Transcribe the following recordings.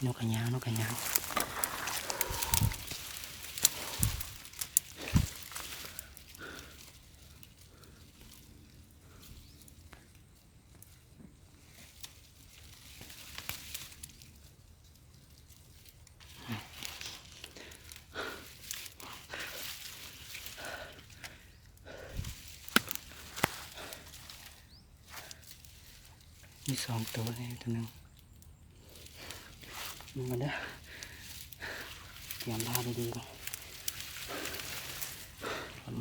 ນົກຂະຍາວ ນົກຂະຍາວ. ມີສອງໂຕເດ້ ໂຕໜຶ່ງ ເບິ່ງກ່ອນເດີ ຕຽມທ່າດີໆກ່ອນ.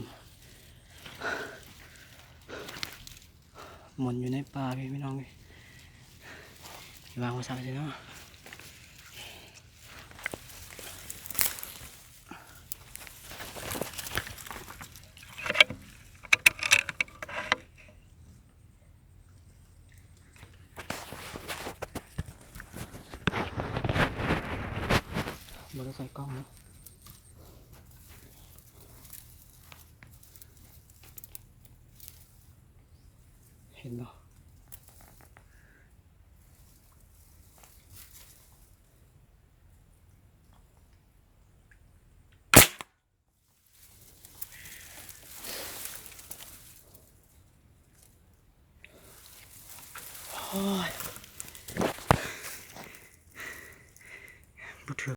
ໝົນຢູ່ໃນປ່າພີ້ ພີ່ນ້ອງເອີຍ. ວາງໂທລະສັບໄວ້ເນາະ. ບໍ່ໄດ້ໃສ່ກ້ອງເນາະ. ເຫັນບໍ່? ໂອ້ຍ